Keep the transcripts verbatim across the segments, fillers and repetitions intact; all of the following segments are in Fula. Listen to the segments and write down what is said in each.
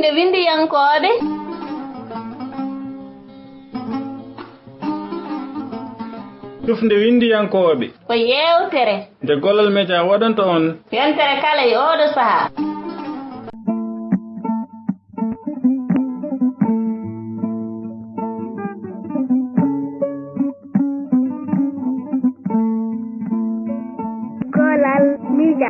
Nde winndiyankooɓe. Tufnde winndiyankooɓe. Ko yeewtere. Nde Golal Media waɗanta on. Yontere kala e ooɗo sahaa. Golal Media.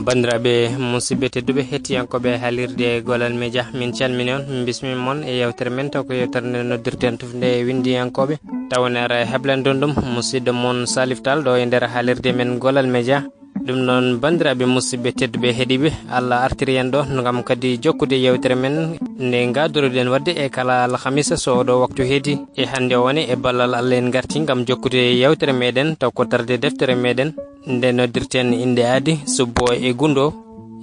Banndiraaɓe, musidɓe tedduɓe, hettiyankooɓe haalirde Golal Media, min calmini on, min bismima on e yewtere men, taw ko yewtere nde noddirten tufnde winndiyankooɓe. Tawa ne ara e heblande on ɗum, musidɗo mon Salif Tall ɗo e nder haalirde men Golal Media. Ɗum noon, banndiraaɓe, musidɓe tedduɓe heɗiiɓe, Allah artiri en ɗo ngam kadi jokkude yewtere men nde ngaadoriɗen waɗde e kala alhamisa so oɗo waktu heedi. E hannde o ne, e ballal Allah, en ngarti ngam jokkude yewtere meɗen, taw ko darde deftere meɗen nde noddirten innde aadi, subbo e gundo.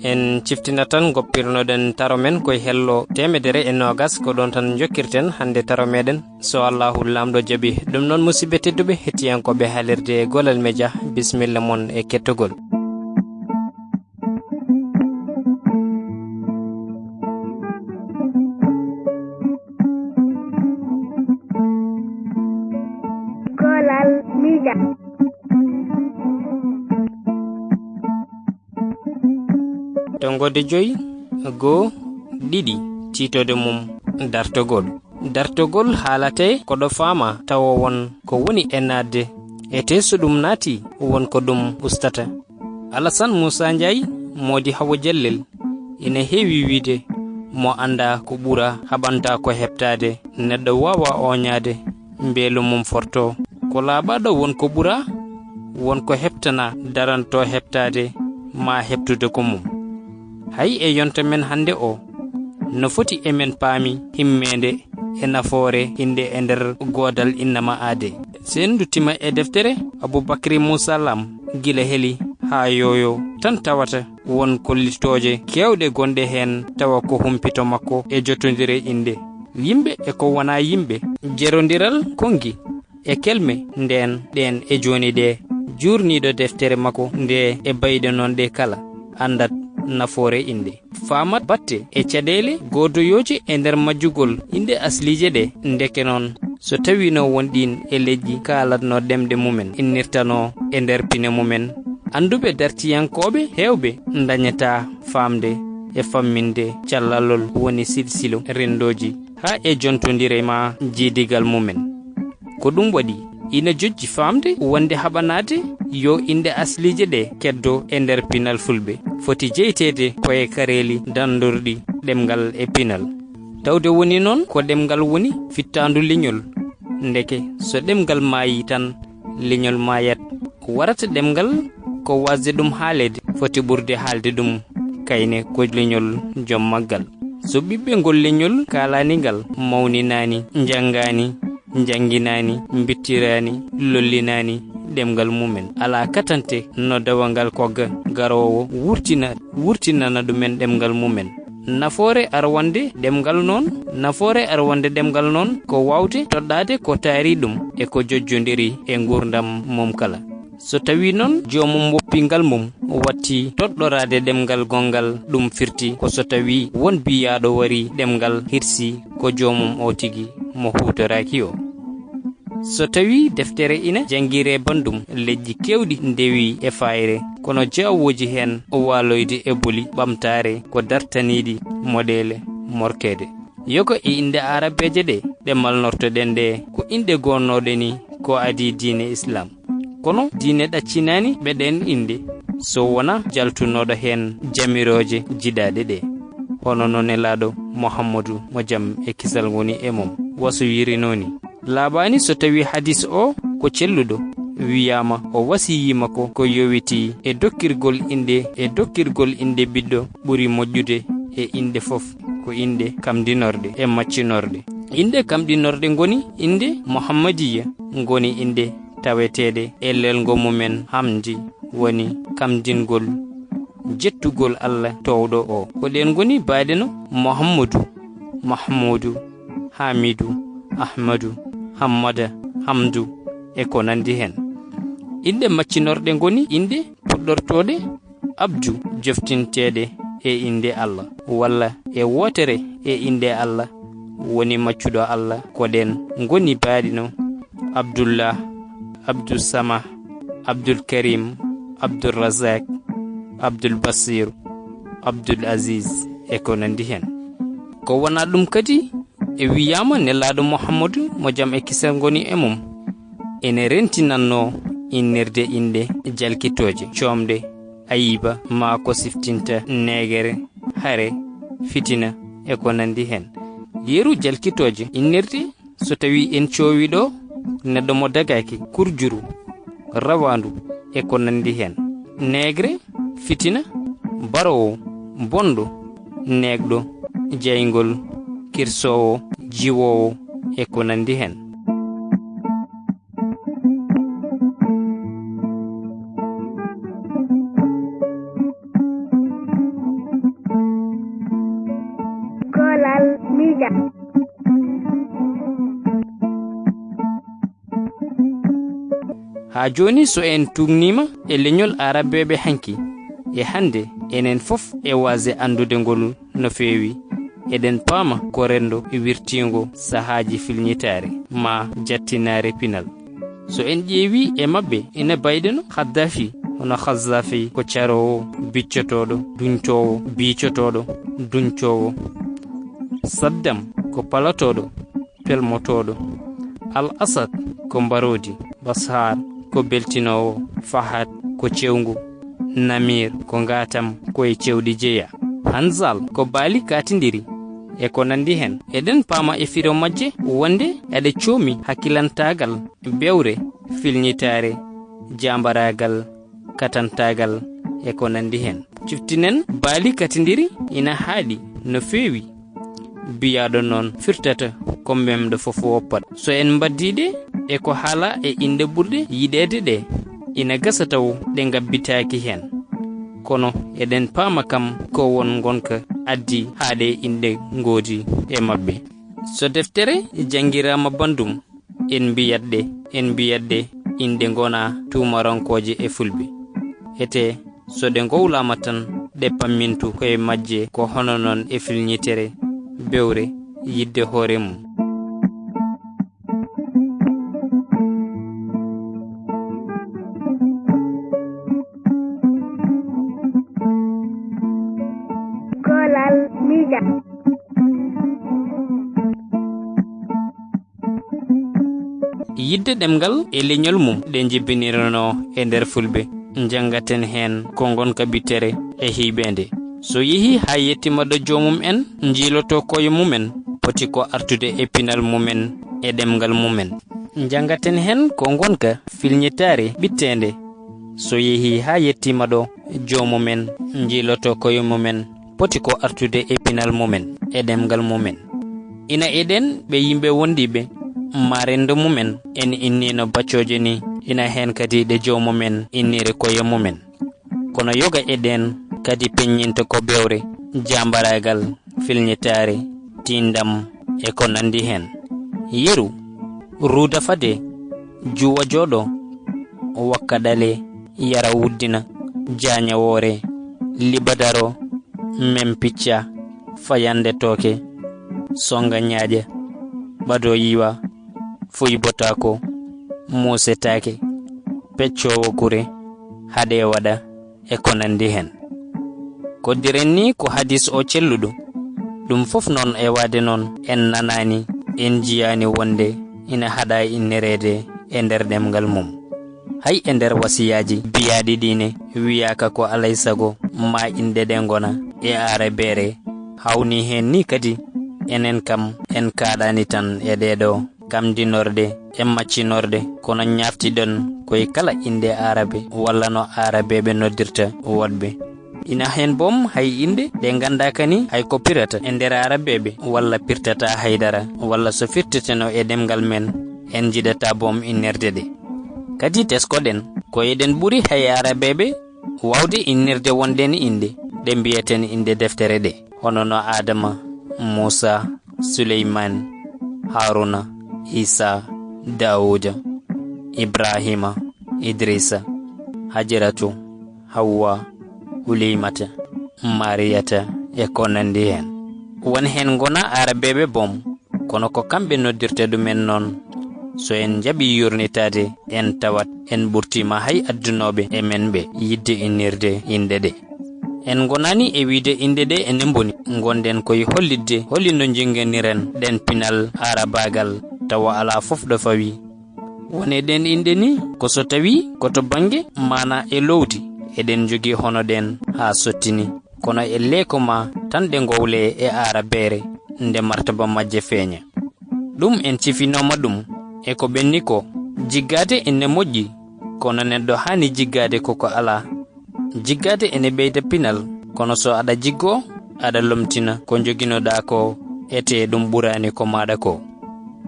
En ciftinat tan, goppirnoɗen taro men koye hello teemedere e noogas, ko ɗon tan jokkirten hannde taro meɗen. So Allahu Laamɗo jaɓi. Ɗum noon, musidɓe tedduɓe, hettiyankooɓe haalirde Golal Media, bisimilla mon e kettogol. Golal Media. Tonngoode joyi, goo, ɗiɗi, tiitoode mum, dartogol. Dartogol haalate ko ɗo faama tawa won ko woni e naatde, e tee so ɗum naati won ko ɗum ustata. Alasan Muusaa Njaay, moodi Hawa Jallel, ina heewi wiyde mo anndaa ko ɓura, haɓantaa ko heɓtaade, neɗɗo waawaa ooñaade, mbeelu mum fortoo. Ko laaɓaaɗo won ko ɓura, won ko heɓtanaa, darantoo heɓtaade, maa heɓtude ko mum. Hay e yonta men hannde o, no foti emen paami himmeende e nafoore innde e nder goodal innama aade. So en nduttiima e deftere Aboubacry Moussa Lam, gila heli haa yooyo, tan tawata won kollitooje keewɗe gonɗe heen tawa ko humpito makko e jotondire innde yimɓe e ko wonaa yimɓe, jerondiral konngi e kelme ndeen ɗeen e jooni ɗe, juurniiɗo deftere makko nde e bayɗe noon ɗe kala, anndat nafoore innde. Faamat batte e caɗeele goodoyooje e nder majjugol inɗe asliije ɗe. Ndeke noon, so tawiino won ɗiin e leƴƴi kaalatnoo ɗemɗe mumen, innirtanoo e nder pine mumen, annduɓe dartiyankooɓe heewɓe ndañataa faamde e famminde callalol woni silsilo renndooji haa e jontondire maa jiidigal mumen. Ko ɗum waɗi, ina jojji faamde wonde haɓanaade yo inɗe asliije ɗe keddo e nder pinal fulɓe, foti jeyteede ko e kareeli danndorɗi ɗemngal e pinal. Tawde woni noon ko ɗemngal woni fittaandu leñol. Ndeke so ɗemngal maayii tan, leñol maayat. Ko warata ɗemngal ko waasde ɗum haaleede, foti ɓurde haalde ɗum kayne ko leñol joom maggal. So ɓiɓɓe ngol leñol kaalaani ngal, mawninaani, njanngaani, njannginaani, mbittiraani, lollinaani ɗemngal mumen, alaa katante no dewgal kogga garoowo wurtina, wurtinana ɗumen ɗemngal mumen. Nafoore arwande ɗemngal noon, nafoore arwande ɗemngal noon ko waawde toɗɗaade ko taari ɗum e ko jojjondiri e nguurndam mum kala. So tawii noon joomum woppi ngal mum, watti toɗɗoraade ɗemngal gonngal, ɗum firti ko so tawii won biyaaɗo warii ɗemngal, hirsi ko joomum o tigi mo huutoraaki o. So tawii deftere ina janngiree banndum, leƴƴi keewɗi ndewii e faayre, kono jaawooji heen waaloyde e boli ɓamtaare ko dartaniiɗi moɗeele morkeede. Yoga e inɗe aarabeeje ɗe, ɗe malnortoɗen ɗe, ko inɗe gonnooɗe ni ko adii diine Islaam. Kono diine ɗaccinaani ɓe ɗeen inɗe, so wonaa jaltunooɗo heen jamirooje jiɗaaɗe ɗe, hono no Nelaaɗo Muhammadu, mo jam e kisal ngoni e mum, wasiyirnoo ni. Laaɓaani so tawii hadiis o ko celluɗo, wiyaama o wasiyii makko ko yowitii e dokkirgol inɗe, e dokkirgol inɗe ɓiɗɗo ɓuri moƴƴude e inɗe fof, ko inɗe kamɗinorɗe e maccinorɗe. Inɗe kamɗinorɗe ngoni inɗe Muhammadiyya, ngoni inɗe taweteeɗe e lelngo mumen hamdi, woni kamɗingol jettugol Allah toowɗo o. Ko ɗeen ngoni baɗe no Muhammadu, Mahmuudu, Haamidu, Ahmadu, Hammada, Hamdu, e ko nanndi heen. Inɗe maccinorɗe ngoni inɗe ɗortooɗe abdu joftinteeɗe e innde Allah, walla e wootere e innde Allah, woni maccuɗo Allah, ko ɗeen ngoni baaɗi no Abdullah, Abdul Samah, Abdul Karim, Abdul Razak, Abdul Basir, Abdul Aziz, e ko nanndi heen. Ko wonaa ɗum kadi, e wiyaama Nelaaɗo Muhammadu, mo jam e kisal ngoni e mum, ene rentinannoo innirde inɗe jalkitooje, coomɗe, ayiba, maa ko siftinta neegere, hare, fitina, e ko nanndi heen. Yeru jalkitooje innirde, so tawii en coowii ɗo, neɗɗo mo dagaaki, kurjuru, rawaandu, e ko nanndi heen. Neegre, fitina, baroowo, bonɗo, neegɗo, jeyngol, kirsoowo, jiwoowo, e ko nanndi heen. Kolal Media. Haa jooni, so en tuugniima e leñol Aarabeeɓe hanki e hannde, enen fof e waasde anndude ngol no feewi. Eɗen paama ko renndo wirtiingo sahaaji filñitaare maa jattinaare pinal. So en ƴeewii e maɓɓe, ina mbayde no Khaddafi, hono Khazzafi ko caroowo, biccotooɗo, duñcoowo, biicotooɗo, duñcoowo. Saddam ko palatooɗo, pelmotooɗo. Al Asad ko mbaroodi, Bashar ko beltinoowo, Fahad ko cewngu, Namir ko ngaatam, ko e cewɗi jeyaa. Hanzal ko baali kaatindiri, e ko nanndi heen. Eɗen paama e firo majje wonde eɗe coomi hakkilantaagal, bewre, filñitaare, jaambaraagal, katantaagal, e ko nanndi heen. Ciftinen baali katindiri ina haaɗi no feewi. Biyaaɗo noon firtata ko memɗo fof woppat. So en mbaddii ɗe e ko haalaa e inɗe ɓurɗe yiɗeede ɗe, ina gasa taw ɗe ngabbitaaki heen. Kono eɗen paama kam ko won ngonka addi haa ɗe inɗe ngoodi e maɓɓe. So deftere janngiraama banndum, en mbiyat ɗe, en mbiyat ɗe inɗe ngonaa tuumarankooje e fulɓe. Etee, so ɗe ngowlaama tan, ɗe pammintu koye majje ko hono noon e filñitere, bewre, yiɗde hoore mum. Kolal Media. Yiɗde ɗemngal e leñol mum ɗe njibbiniranoo e nder fulɓe. Njanngaten heen ko ngonka bittere e hiiɓeende. So yehii haa yettiima ɗo joomum en njiilotoo koye mum en, poti ko artude e pinal mum en e ɗemngal mum en. Njanngaten heen ko ngonka filñitaare ɓitteende. So yehii haa yettiima ɗo, joomum en njiilotoo koye mum en, poti ko artude e pinal mum en, e ɗemngal mum en. Ina e ɗeen ɓe yimɓe wondiiɓe, maa renndo mum en, en inniino baccooje ni, ina heen kadi ɗe joomum en inniri koye mum en. Kono yoga e ɗeen kadi peññinta ko bewre, jaambaraagal, filñitaare, tiinndam, e ko nanndi heen. Yeru, ruuda fade, juwa jooɗo, wakka ɗale, yara wuddina, jaaña woore, liɓa daro, mem picca, fayande tooke, songa ñaaƴa, ɓado yiwa, fuy botaako, muusetaake, peccoowo kure, haɗe waɗa, e ko nanndi heen. Koddiren ni ko hadiis o celluɗo. Ɗum fof noon e waade noon en nanaani, en njiyaani wonde ina haɗa innereede e nder ɗemngal mum. Hay e nder wasiyaaji biyaaɗi ɗi ne wiyaaka ko alay sago maa inɗe ɗe ngona e aarabeere, hawni heen ni kadi enen kam en kaaɗaani tan e ɗee ɗo kamdinorɗe e maccinorɗe, kono ñaaftiɗon koye kala innde aarabe walla no aarabeeɓe noddirta woɗɓe. Ina heen boom hay innde ɗe nganndaaka ni hay ko pirata e nder aarabeeɓe walla pirtata hay dara, walla so firteteno e ɗemngal men en njiɗata boom innirde ɗe. Kadi teskoɗen ko eɗen ɓuri hay aarabeeɓe waawde innirde wonde ne innde ɗe mbiyaten innde deftere ɗe, hono no Aadama, Muusa, Suleymaan, Haaruuna, Iisaa, Daawuuda, Ibraahiima, Idriisa, Hajaratu, Hawwa, Huleymata, Mariyata e ko nanndi heen. Won heen ngona aarabeeɓe boom, kono ko kamɓe noddirta ɗumen noon. So en njaɓii yuurnitaade, en tawat en ɓurtiima hay addunooɓe e men ɓe yiɗde innirde inɗe ɗe. En ngonaani e wiyde inɗe ɗe ene mboni, ngonɗen ko e hollitde holi no njinnganiren ɗeen pinal aarabaagal, tawa alaa fof ɗo fawii. Won e ɗeen inɗe nii, ko so tawii ko to bannge maanaa e loowdi, eɗen njogii hono ɗeen haa sottini, kono e leeko maa tan ɗe ngowlee e aarabeere, nde martaba majje feeña. Ɗum en cifinooma ɗum, e ko ɓenni ko, jiggaade ene moƴƴi, kono neɗɗo haani jiggaade ko ko alaa. Jiggaade ene ɓeyda pinal, kono so aɗa jiggoo, aɗa lomtina ko njoginoɗaa ko, etee ɗum ɓuraani ko maaɗa ko.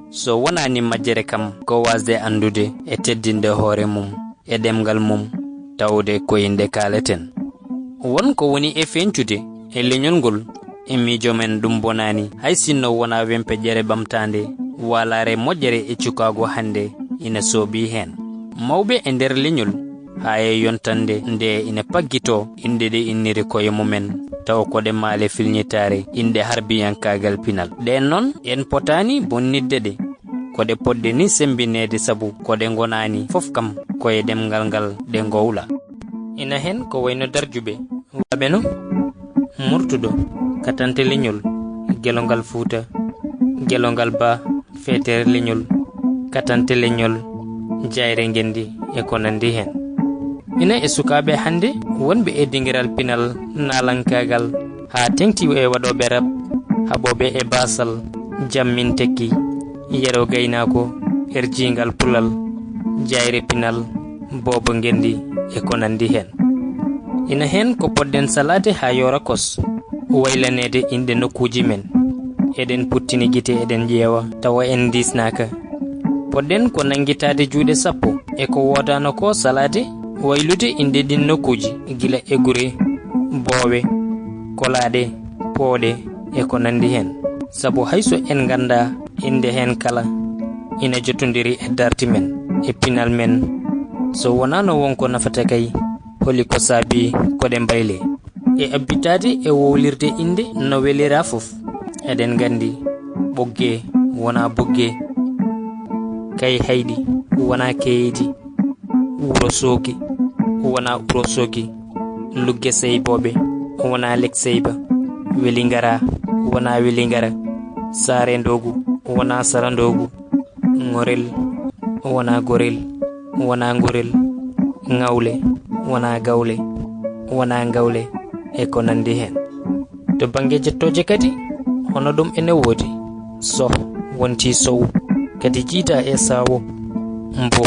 So wonaani majjere kam, ko waasde anndude e teddinde hoore mum e ɗemngal mum, tawde ko innde kaaleten. Won ko woni e feeñcude e leñol ngol, e miijo men ɗum bonaani, hay sinno wonaa wempeƴƴere ɓamtaande, waalaare moƴƴere e cukaagu hannde ina soobii heen. Mawɓe e nder leñol, haa e yontannde nde ina paggitoo inɗe ɗe inniri koye mumen, tawa ko ɗe maale filñitaare, inɗe harbiyankaagal pinal. Ɗeen noon, en potaani bonnitde ɗe. Ko ɗe potɗe ni semmbineede sabu ko ɗe ngonaani fof kam ko e ɗemngal ngal ɗe ngowla. Ina heen ko wayno darjuɓe, waɓe no Murtuɗo, katante leñol, gelongal Fuuta, gelongal Ba, feetere leñol, katante leñol, jayre ngenndi e ko nanndi heen. Ina e sukaaɓe hannde wonɓe e dingiral pinal naalankaagal haa teŋti e waɗooɓe rap, haɓooɓe e baasal, jammin tekki, yero gaynaako, erjiingal pulal, jayre pinal, boobo ngenndi e ko nanndi heen. Ina heen ko potɗen salaade haa yoora kos, waylaneede inɗe nokkuuji men. Eɗen puttini gite, eɗen ƴeewa, tawa en ndiisnaaka. Potɗen ko nanngitaade juuɗe sappo e ko woodaano ko salaade, waylude inɗe ɗin nokkuuji, gila e gure, boowe, kolaaɗe, pooɗe e ko nanndi heen. Sabu hay so en nganndaa innde heen kala, ina jotondiri e darti men, e pinal men. So wonaano won ko nafata kay, holi ko saabii ko ɗe mbaylee? E abbitaade e wowlirde innde no weliraa fof. Eɗen nganndi Ɓoggee wonaa Boggee, Kayhayɗi wonaa Keeyeyɗi, Wuro Sooki wonaa Wuro Sooki, Lugge Seybooɓe wonaa Lek Seyba, Welingara wonaa Welingara, Saare Ndoogu wonaa Sara Ndoogu, Ŋorel wonaa Gorel, wonaa Ngorel, Ŋawle wonaa Gawle, wonaa Ngawle, e ko nanndi heen. To bannge jettooje kadi, hono ɗum ene woodi. Soh wonti Sow, kadi jiida e Saawo. Mbo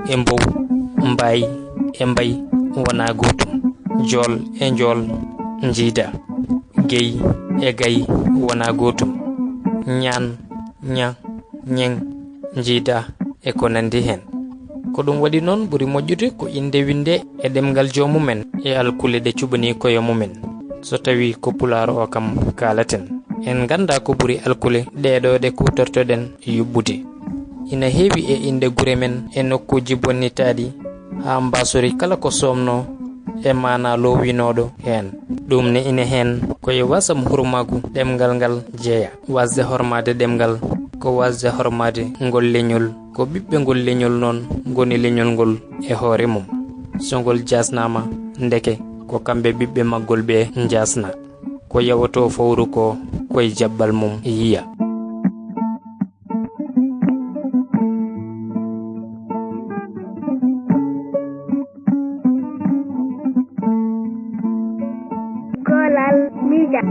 e Mbow, Mbaay e Mbay wonaa gootum. Jool e Njool njiida. Gey e Gay wonaa gootum. Ñaan, Ña, Ñeŋ, njiida e ko nanndi heen. Ko ɗum waɗi noon ɓuri moƴƴude ko innde winnde e ɗemngal joomumen e alkule ɗe cuɓanii koye mumen. So tawii ko Pulaar o kam kaalaten, en nganndaa ko ɓuri alkule ɗeeɗoo ɗe kuutortoɗen yuɓɓude. Ina heewi e innde gure men e nokkuuji bonnitaaɗi, haa mbaasori kala ko soomnoo e maanaa loowinooɗo heen. Ɗum ne ina heen ko e wasam hurmaagu ɗemngal ngal jeya. Waasde hormaade ɗemngal ko waasde hormaade ngol leñol, ko ɓiɓɓe ngol leñol noon ngoni leñol ngol e hoore mum. So ngol jaasnaama, ndeke ko kamɓe ɓiɓɓe maggol ɓe njaasna. Ko yawotoo fowru ko, ko e jaɓɓal mum yiya. Kolal Media.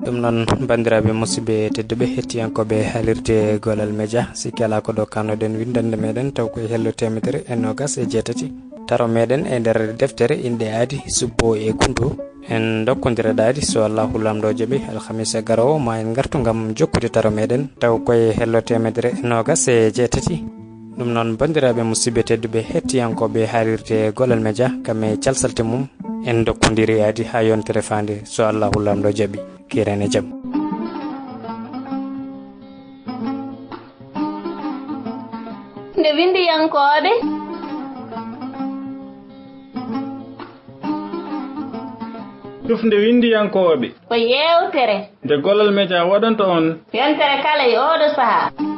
Ɗum noon, banndiraaɓe musidɓe tedduɓe, hettiyankooɓe haalirde Golal Media, sikke alaa ko ɗo kaannoɗen winndande meɗen, taw ko e hello teemedere e noogas e jeetati. Taro meɗen e nder deftere Inɗe Aadi, Subbo e Kundo. En ndokkondira ɗaadi, so Allahu Laamɗo jaɓi, alhamisa garoowo ma en ngartu ngam jokkude taro meɗen, taw ko e hello teemedere e noogas e jeetati. Ɗum noon, banndiraaɓe musidɓe tedduɓe, hettiyankooɓe haalirde Golal Media, kam e calsalte mum, en ndokkondiri aadi haa yontere faande, so Allahu Laamɗo jaɓi. Kiren e jam. Nde winndiyankooɓe. Tufnde winndiyankooɓe. Ko yeewtere. Nde Gollal Media waɗanta on. Yontere kala e ooɗo sahaa.